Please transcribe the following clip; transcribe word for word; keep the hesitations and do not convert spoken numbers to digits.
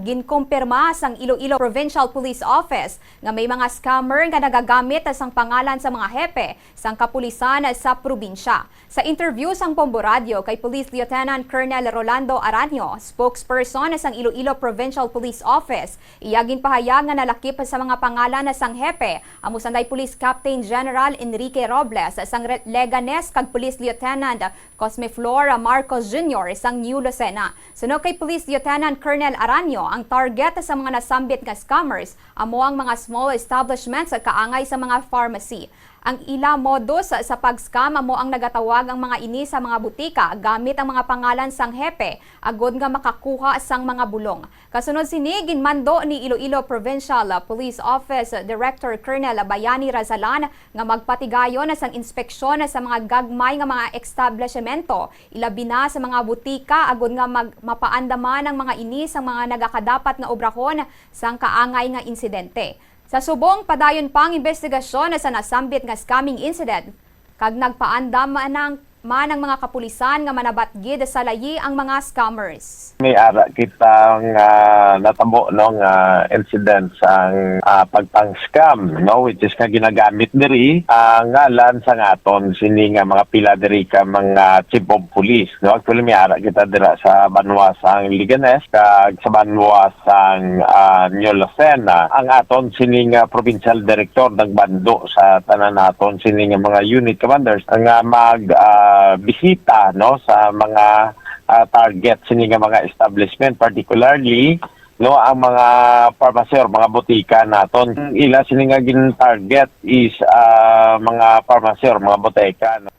Ginkumpirma sang Iloilo Provincial Police Office nga may mga scammer nga nagagamit sang pangalan sa mga hepe sang kapulisan sa probinsya. Sa interview sang Bombo Radio kay Police Lieutenant Colonel Rolando Aranio, spokesperson sang Iloilo Provincial Police Office, iya ginpahayag nga nalakip sa mga pangalan sang hepe amo sanday Police Captain General Enrique Robles sang Re-, Leganes kag Police Lieutenant Cosme Flor Marcos Junior sang New Lucena. Suno kay Police Lieutenant Colonel Aranio, ang target sa mga nasambit nga scammers amo ang mga small establishments kaangay sa mga pharmacy. Ang ila modus sa pag-scam amo ang nagatawag ang mga ini sa mga butika gamit ang mga pangalan sang hepe agod nga makakuha sang mga bulong. Kasunod sini, ginmando ni Iloilo Provincial Police Office Director Colonel Bayani Razalan nga magpatigayon sang inspeksyon sa mga gagmay nga mga establishmento, ilabi na sa mga butika, agod nga mag-, mapaandaman ang mga ini sa mga nagakadapat nga obrahon sang kaangay nga insidente. Sa subong, padayon pa ang imbestigasyon sa nasambit nga scamming incident, kag nagpaandam man ang, man ang mga kapulisan nga manabat gid sa layi ang mga scammers. May ara kita nga natabo, no, nga incident sang, ah, pagpang-scam, no, which is nga ginagamit diri, ah, ngalan sang aton sini nga mga pila diri ka mga chief of police, no. Actually, may ara kita dira sa banwa sang Leganes kag sa banwa sang, ah, New Lucena. Ang aton sini nga provincial director nagbando sa tanan naton sini nga mga unit commanders nga mag, ah, bisita, no, sa mga, ah, target sini nga mga establishment, particularly, no, ang mga pharmacy or mga botika naton. Ang ila sini nga gin-target is, ah, mga pharmacy or mga botika, no.